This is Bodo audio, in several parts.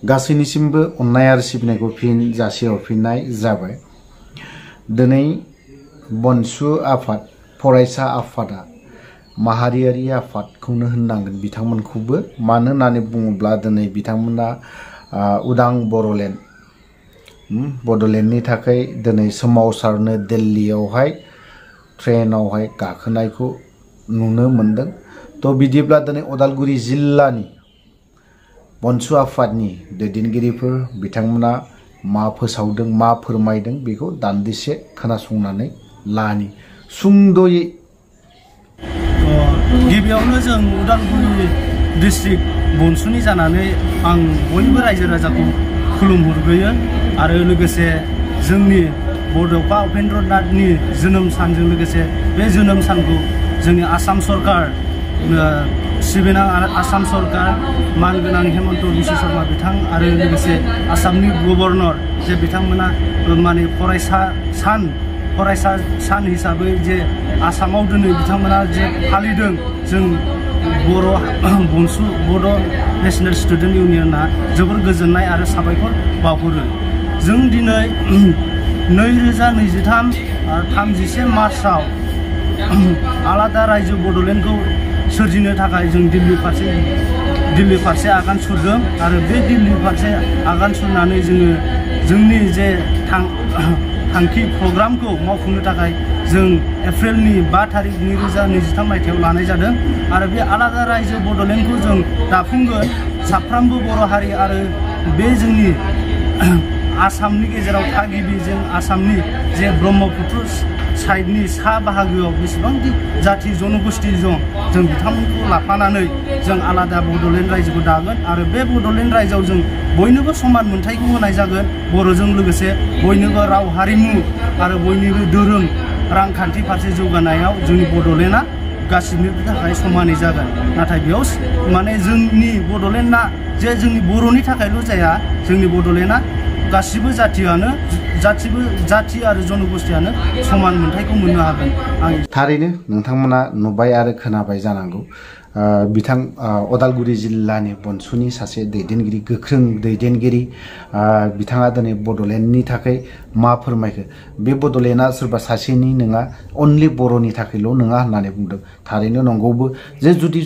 गासैनिसिमबो अननाय आरो सिबिनायखौ फिन जासिहरफिननाय जाबाय। दिनै बनसु आफाद फरायसा आफादा माहारियारि आफादखौनो होननांगोन बिथांमोनखौबो, मानो होननानै बुङोब्ला दिनै बिथांमोना उदां बड'लेण्डनि थाखाय दिनै सोमावसारनो दिल्लीयावहाय ट्रेनावहाय गाखोनायखौ नुनो मोनदों। तो बिदिब्ला दिनै उदालगुरि जिल्लानि बनसु आफादनि दैदेनगिरिफोर बिथांमोना मा फोसावदों मा फोरमायदों बेखौ दान्दिसे खोनासंनानै लानि सुंद'यै। गिबियावनो जों उदालगुरि डिस्ट्रिक्ट बनसुनि जानानै आं बयबो रायजो राजाखौ खुलुमहरग्रोयो आरो लोगोसे जोंनि बड'फा उपेन्द्रनाथनि जोनोम सानजों लोगोसे बे जोनोम सानखौ जोंनि आसाम सरकार सिबिनां आसाम सरकार मानगोनां हेमन्त बिश्व शर्मा बिथां आरो लोगोसे आसामनि गभर्नर जे बिथांमोना माने फरायसा सान हिसाबै जे आसामाव दिनै बिथांमोना जे फालिदों, जों बनसु बड' नेशनेल स्टुडेन्ट इउनियना जोबोर गोजोननाय आरो साबायखर बावहरो। जों दिनै 2023 मार्चआव आलादा रायजो बड'लेण्डखौ सोरजिनो थाखाय जों दिल्ली फारसे आगान सुरदों आरो बे दिल्ली फारसे आगान सुरनानै जोङो जोंनि जे थांखि प्रग्रामखौ मावफुंनो थाखाय जों एप्रिलनि 5 तारिख 2023 मायथाइयाव लानाय जादों आरो बे आलादा रायजो बड'लेण्डखौ जों दाफुंगोन। साफ्रोमबो बर' हारि आरो बे जोंनि आसामनि गेजेराव थागिबि जों आसामनि जे ब्रह्मपुत्र साइडनि सा बाहागोआव बेसेबांदि जाथि जनगोष्ठी दं, जों बिथांमोनखौ लाफानानै जों आलादा बड'लेण्ड रायजोखौ दागोन आरो बे बड'लेण्ड रायजोआव जों बयनोबो समान मोनथायखौ होनाय जागोन। बर'जों लोगोसे बयनोबो राव हारिमु आरो बयनिबो दोरों रांखान्थि फारसे जौगानायाव जोंनि बड'लेण्डआ गासिनिबो थाखाय समानै जागोन। नाथाय बेयाव माने जोंनि बड'लेण्डआ जे जोंनि बर'नि थाखायल' जाया, जोंनि बड'लेण्डआ गासिबो जाथि आरो जनगोष्ठीयानो समान मोनथायखौ मोननो हागोन। थारैनो नोंथांमोना नुबाय आरो खोनाबाय जानांगौ। बिथां उदालगुरि जिल्लानि बनसुनि सासे दैदेनगिरि, गोख्रों दैदेनगिरि, बिथाङा दिनै बड'लेण्डनि थाखाय मा फोरमायखो। बे बड'लेण्डआ सोरबा सासेनि नङा, अनलि बर'नि थाखायल' नङा होननानै बुंदों। थारैनो नंगौबो जे जुदि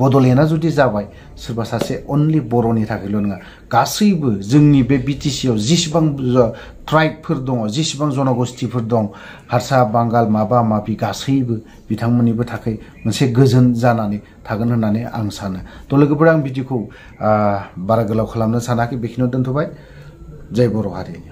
बड'लेण्डआ जुदि जाबाय सोरबा सासे अनलि बर'नि थाखायल' नङा, गासैबो जोंनि बे BTC आव जेसेबां ट्राइबफोर दङ, जेसेबां जनगोष्ठीफोर दं, हारसा बांगाल माबा माबि गासैबो बिथांमोननिबो थाखाय मोनसे गोजोन जानानै थागोन होननानै आं सानो। थ' लोगोफोर, आं भिडिअखौ बारा गोलाव खालामनो सानाखै, बेखिनियाव दोनथ'बाय। जय बर' हारि।